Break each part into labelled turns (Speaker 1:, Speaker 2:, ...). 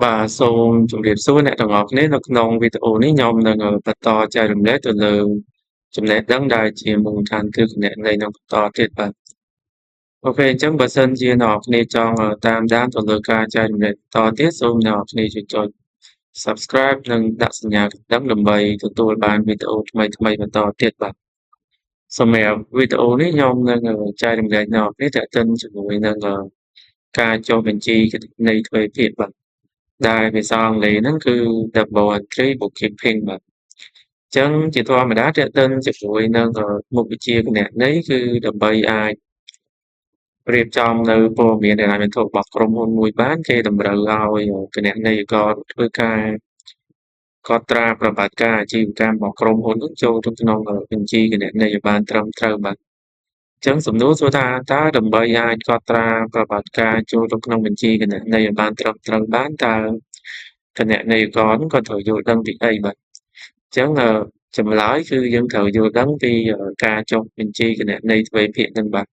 Speaker 1: បាទសូមជម្រាបសួរអ្នកទាំងអស់គ្នានៅក្នុងវីដេអូនេះខ្ញុំនឹងបន្តចែករំលែកទៅលើចំណេះដឹងដែលជាមូលដ្ឋានគ្រឹះគណនេយ្យនឹងបន្តទៀតបាទ OK អញ្ចឹងបើសិនជាអ្នកនរគ្នាចង់តាមដានទៅលើការចែករំលែកបន្តទៀតសូមអ្នកនរគ្នាជួយចុច Subscribe និងដាក់សញ្ញាកណ្ដឹងដើម្បីទទួលបានវីដេអូថ្មីៗបន្តទៀតបាទសម្រាប់វីដេអូនេះខ្ញុំនឹងចែករំលែកអ្នកនរគ្នាទាក់ទិនជាមួយនឹងការចុះបញ្ជីគណនេយ្យទ្វេភាគបាទដែលភាសាអង់គ្លេសហ្នឹងគឺ Double Entry Bookkeeping បាទអញ្ចឹងជាធម្មតាទាក់ទិនជាមួយនឹងមុខវិជ្ជាគណនេយ្យគឺដើម្បីអាចរៀបចំនៅព័ត៌មានហិរញ្ញវត្ថុរបស់ក្រុមហ៊ុនមួយបានគេតម្រូវឲ្យគណនេយ្យករធ្វើការកត់ត្រាប្រតិបត្តិការអាជីវកម្មរបស់ក្រុមហ៊ុននោះចូលទៅក្នុងបញ្ជីគណនេយ្យឲ្យបានត្រឹមត្រូវបាទអញ្ចឹងសំណួរសួរថាតើដើម្បីអាចកត់ត្រាប្រតិបត្តិការចូលទៅក្នុងបញ្ជីគណនេយ្យឲ្យបានត្រឹមត្រូវបានតើគណនេយ្យករក៏ត្រូវយល់ដឹងពីអីបាទអញ្ចឹងចម្លើយគឺយើងត្រូវយល់ដឹងពីការចុះបញ្ជីគណនេយ្យទ្វេភាគហ្នឹងបាទ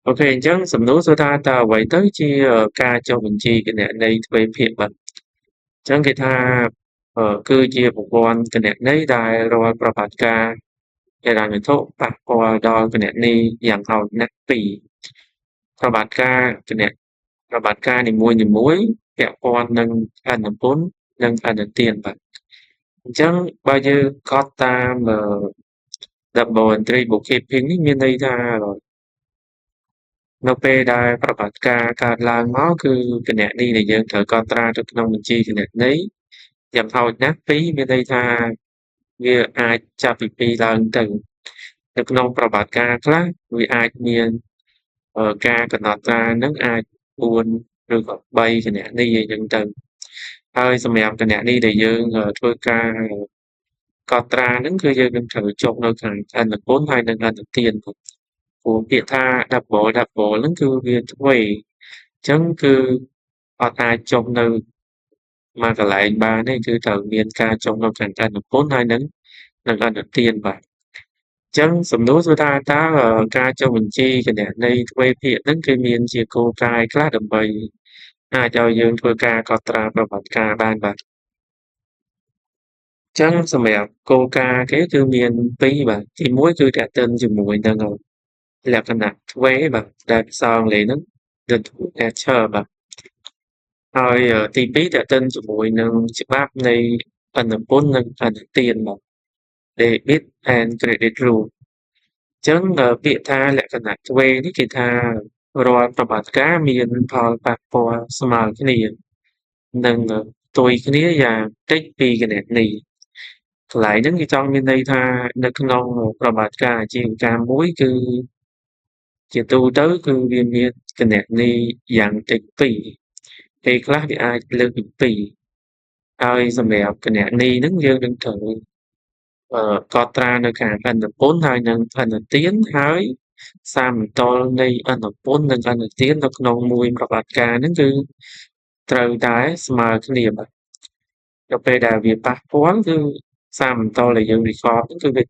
Speaker 1: OK អញ្ចឹងសំណួរសួរថាតើអ្វីទៅជាការចុះបញ្ជីគណនេយ្យទ្វេភាគបាទអញ្ចឹងគេថាគឺជាប្រព័ន្ធគណនេយ្យដែលរាល់ប្រតិបត្តិការហិរញ្ញវត្ថុប៉ះពាល់ដល់គណនីយ៉ាងហោចណាស់ពីរប្រតិបត្តិការគណប្រតិបត្តិការនីមួយៗពាក់ព័ន្ធនឹងឥណពន្ធនិងឥណទានបាទអញ្ចឹងបើយើងកត់តាម Double Entry Bookkeeping នេះមានន័យថានៅពេលដែលប្រតិបត្តិការកើតឡើងមកគឺគណនីដែលយើងត្រូវកត់ត្រាទៅក្នុងបញ្ជីគណនេយ្យយ៉ាងហោចណាស់ពីរមានន័យថាវាអាចចាប់ពី2ឡើងទៅនៅក្នុងប្រតិបត្តិការខ្លះវាអាចមានការកំណត់ត្រានឹងអាច4ឬក៏3គណនីអីចឹងទៅហើយសម្រាប់គណនីដែលយើងធ្វើការកត់ត្រាហ្នឹងគឺយើងនឹងត្រូវចុះនៅខាងឥណពន្ធហើយនិងឥណទានព្រោះពាក្យថា double double ហ្នឹងគឺវាទ្វេអញ្ចឹងគឺអត់អាចចុះនៅមួយកន្លែងបានទេគឺត្រូវមានការចុះនៅខាងឥណពន្ធហើយនិងឥណទានបាទអញ្ចឹងសំណួរសួរថាតើការចុះបញ្ជីគណនេយ្យទ្វេភាគហ្នឹងគឺមានជាគោលការណ៍ខ្លះដើម្បីអាចឲ្យយើងធ្វើការកត់ត្រាប្រតិបត្តិការបានបាទអញ្ចឹងសម្រាប់គោលការណ៍គេគឺមានពីរបាទទី1គឺទាក់ទិនជាមួយនឹងលក្ខណៈទ្វេបាទដែលភាសាអង់គ្លេសហ្នឹង the dual nature បាទហើយទី2ទាក់ទិនជាមួយនឹងច្បាប់នៃឥណពន្ធនិងឥណទានបាទ Debit and Credit Rule អញ្ចឹងពាក្យថាលក្ខណៈទ្វេនេះគេថារាល់ប្រតិបត្តិការមានផលប៉ះពាល់ស្មើគ្នានិងផ្ទុយគ្នាយ៉ាងតិចពីគណនីកន្លែងហ្នឹងគេចង់មានន័យថានៅក្នុងប្រតិបត្តិការអាជីវកម្មមួយគឺជាទូទៅគឺវាមានគណនីយ៉ាងតិចពីរពេលខ្លះវាអាចលើសពី2ហើយសម្រាប់គណនីហ្នឹងយើងនឹងត្រូវកត់ត្រានៅខាងឥណពន្ធហើយនិងឥណទានហើយសមតុល្យនៃឥណពន្ធនិងឥណទាននៅក្នុងមួយប្រតិបត្តិការហ្នឹងគឺត្រូវតែស្មើគ្នាបាទដល់ពេលដែលវាប៉ះពាល់គឺសមតុល្យដែលយើង record ហ្នឹងគឺវា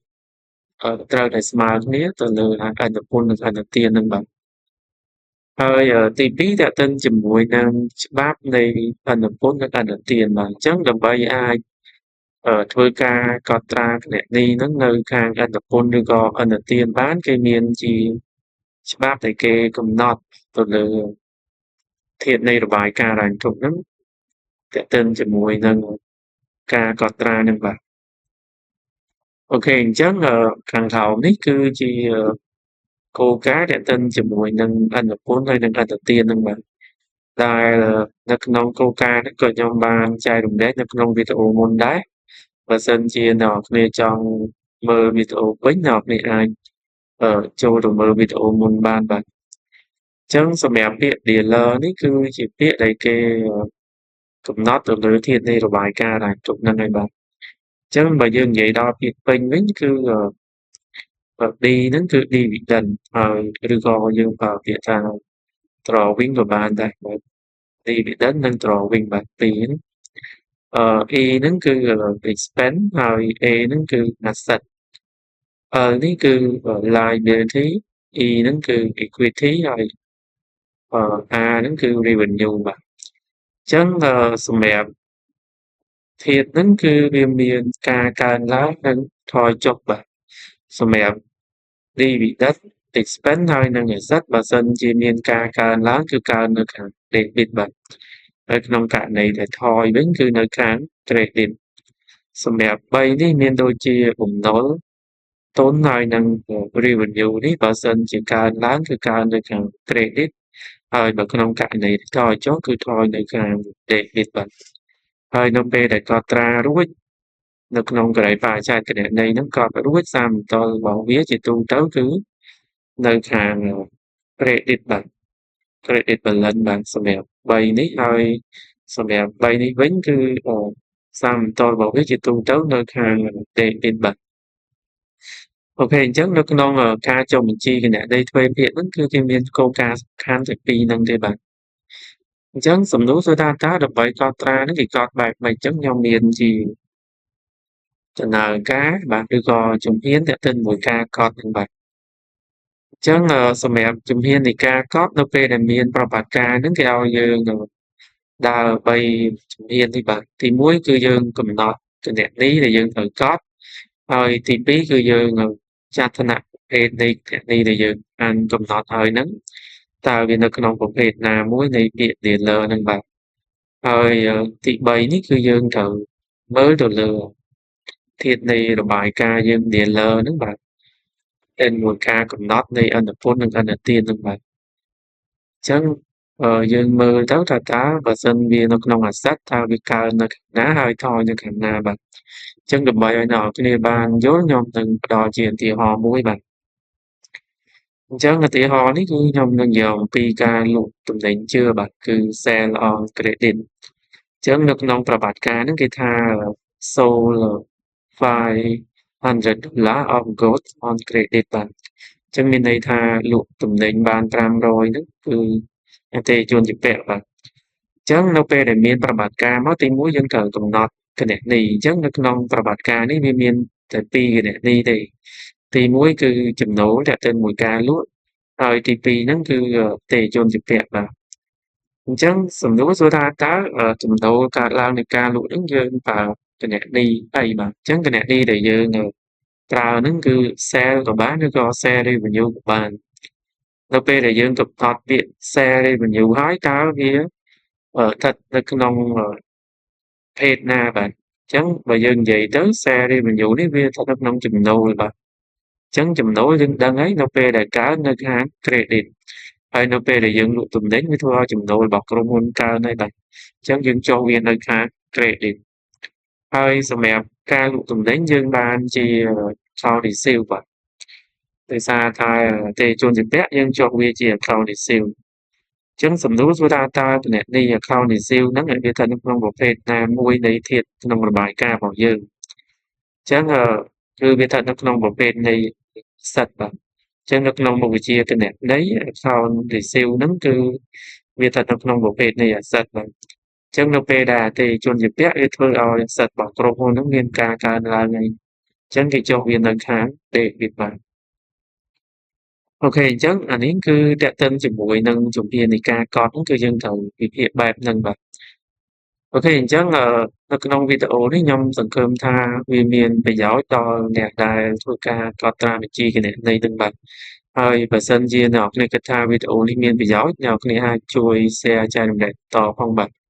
Speaker 1: ត្រូវតែស្មើគ្នាទៅលើឥណពន្ធនិងឥណទានហ្នឹងបាទហើយទី2ទាក់ទិនជាមួយនឹងច្បាប់នៃឥណពន្ធនិងឥណទានបាទអញ្ចឹងដើម្បីអាចធ្វើការកត់ត្រាគណនីហ្នឹងនៅខាងឥណពន្ធឬក៏ឥណទានបានគេមានជាច្បាប់ដែលគេកំណត់ទៅលើធាតុនៃរបាយការណ៍ហិរញ្ញវត្ថុហ្នឹងទាក់ទិនជាមួយនឹងការកត់ត្រាហ្នឹងបាទ OK អញ្ចឹងខាងក្រោមនេះគឺជាគោលការណ៍ទាក់ទិនជាមួយនឹងឥណពន្ធហើយនិងឥណទានហ្នឹងបាទដែលនៅក្នុងគោលការណ៍ហ្នឹងក៏ខ្ញុំបានចែករំលែកនៅក្នុងវីដេអូមុនដែរបើសិនជាអ្នកនរគ្នាចង់មើលវីដេអូវិញអ្នកនរគ្នាអាចចូលទៅមើលវីដេអូមុនបានបាទអញ្ចឹងសម្រាប់ពាក្យ dealer នេះគឺជាពាក្យដែលគេកំណត់ទៅលើធាតុនៃរបាយការណ៍ហិរញ្ញវត្ថុហ្នឹងហើយបាទអញ្ចឹងបើយើងនិយាយដល់ពាក្យពេញវិញគឺ D ហ្នឹងគឺ dividend ហើយឬក៏យើងប្រើពាក្យថា drawing ក៏បានដែរបាទ dividend និង drawing បាទពីរហ្នឹងE ហ្នឹងគឺ expense ហើយ A ហ្នឹងគឺ asset L នេះគឺ liability E ហ្នឹងគឺ equity ហើយ R ហ្នឹងគឺ revenue បាទ ចឹងសម្រាប់ធាតុហ្នឹងគឺវាមានការកើនឡើងនិងថយចុះបាទសម្រាប់ dividend expense ហើយនិង asset បើសិនជាមានការកើនឡើងគឺកើននៅខាង debit បាទហើយក្នុងករណីដែលថយវិញគឺនៅខាង credit សម្រាប់3នេះមានដូចជាបំណុលទុនហើយនិង revenue នេះបើសិនជាកើនឡើងគឺកើននៅខាង credit ហើយបើក្នុងករណីថយចុះគឺថយនៅខាង debit បាទហើយនៅពេលដែលកត់ត្រារួចនៅក្នុងការិយាបរិច្ឆេទគណនេយ្យហ្នឹងកត់រួចសាមបន្ទាល់របស់វាជាទូទៅគឺនៅខាង credit បាទ credit balance បាទសម្រាប់3នេះហើយសម្រាប់3នេះវិញគឺសាមបន្ទាល់របស់វាជាទូទៅនៅខាង debit បាទ OK អញ្ចឹងនៅក្នុងការចុះបញ្ជីគណនេយ្យទ្វេភាគហ្នឹងគឺគេមានគោលការណ៍សំខាន់តែពីរហ្នឹងទេបាទអញ្ចឹងសំណួរសួរថាតើដើម្បីកត់ត្រាហ្នឹងគេកត់បែបម៉េចអញ្ចឹងខ្ញុំមានជាដំណើរការបាទឬក៏ជំហានទាក់ទិនមួយការកត់ហ្នឹងបាទអញ្ចឹងសម្រាប់ជំហាននៃការកត់នៅពេលដែលមានប្រតិបត្តិការហ្នឹងគេឲ្យយើងដើរ3ជំហាននេះបាទទី1គឺយើងកំណត់គណនីដែលយើងត្រូវកត់ហើយទី2គឺយើងចាត់ថ្នាក់ប្រភេទនៃគណនីដែលយើងបានកំណត់ហើយហ្នឹងតើវានៅក្នុងប្រភេទណាមួយនៃពាក្យ dealer ហ្នឹងបាទហើយទី3នេះគឺយើងត្រូវមើលទៅលើធាតុនៃរបាយការណ៍យើង dealer ហ្នឹងបាទเป็นមួយការកំណត់នៃឥណពន្ធនិងឥណទានហ្នឹងបាទអញ្ចឹងយើងមើលទៅថាតើបើសិនវានៅក្នុង asset តើវាកើននៅខាងណាហើយថយនៅខាងណាបាទអញ្ចឹងដើម្បីឲ្យអ្នកនរគ្នាបានយល់ខ្ញុំនឹងផ្ដល់ជាឧទាហរណ៍មួយបាទអញ្ចឹងឧទាហរណ៍នេះគឺខ្ញុំនឹងយកអំពីការលក់ទំនិញជឿបាទគឺ sell on credit អញ្ចឹងនៅក្នុងប្រតិបត្តិការហ្នឹងគេថា sold $500 of goods on credit បាទអញ្ចឹងមានន័យថាលក់ទំនិញបាន500ហ្នឹងគឺអតិថិជនជំពាក់បាទអញ្ចឹងនៅពេលដែលមានប្រតិបត្តិការមកទីមួយយើងត្រូវកំណត់គណនីអញ្ចឹងនៅក្នុងប្រតិបត្តិការនេះវាមានតែពីរគណនីទេទី1គឺចំណូលទាក់ទិនមួយការលក់ហើយទី2ហ្នឹងគឺអតិថិជនជំពាក់បាទអញ្ចឹងសំណួរសួរថាតើចំណូលកើតឡើងនៃការលក់ហ្នឹងយើងប្រើគណនីអីបាទអញ្ចឹងគណនីដែលយើងប្រើហ្នឹងគឺ sale ក៏បានឬក៏ sale revenue ក៏បាននៅពេលដែលយើងកំណត់ពាក្យ sale revenue ហើយតើវាស្ថិតនៅក្នុងភេទណាបាទអញ្ចឹងបើយើងនិយាយទៅ sale revenue នេះវាស្ថិតនៅក្នុងចំណូលបាទអញ្ចឹងចំណូលយើងដឹងហើយនៅពេលដែលកើននៅខាង credit ហើយនៅពេលដែលយើងលក់ទំនិញវាធ្វើឲ្យចំណូលរបស់ក្រុមហ៊ុនកើនហើយបាទអញ្ចឹងយើងចុះវានៅខាង credit ហើយសម្រាប់ការលក់ទំនិញយើងបានជា account receive បាទដោយសារតែអតិថិជនជំពាក់យើងចុះវាជា account receive អញ្ចឹងសំណួរសួរថាតើគណនី account receive ហ្នឹងវាស្ថិតនៅក្នុងប្រភេទណាមួយនៃធាតុក្នុងរបាយការណ៍របស់យើងអញ្ចឹងគឺវាស្ថិតនៅក្នុងប្រភេទនៃ asset បាទអញ្ចឹងនៅក្នុងមុខវិជ្ជាគណនេយ្យ account receive ហ្នឹងគឺវាស្ថិតនៅក្នុងប្រភេទនៃ asset បាទអញ្ចឹងនៅពេលដែលអតិថិជនជំពាក់វាធ្វើឲ្យ asset របស់ក្រុមហ៊ុនហ្នឹងមានការកើនឡើងហើយអញ្ចឹងគេចុះវានៅខាង debit បាទ OK អញ្ចឹងអានេះគឺទាក់ទិនជាមួយនឹងជំហាននៃការកត់ហ្នឹងគឺយើងត្រូវវិភាគបែបហ្នឹងបាទ OK អញ្ចឹងនៅក្នុងវីដេអូនេះខ្ញុំសង្ឃឹមថាវាមានប្រយោជន៍ដល់អ្នកដែលធ្វើការកត់ត្រាបញ្ជីគណនេយ្យហ្នឹងបាទហើយបើសិនជាអ្នកនរគ្នាគិតថាវីដេអូនេះមានប្រយោជន៍អ្នកនរគ្នាអាចជួយ share ចែករំលែកបន្តផងបាទ។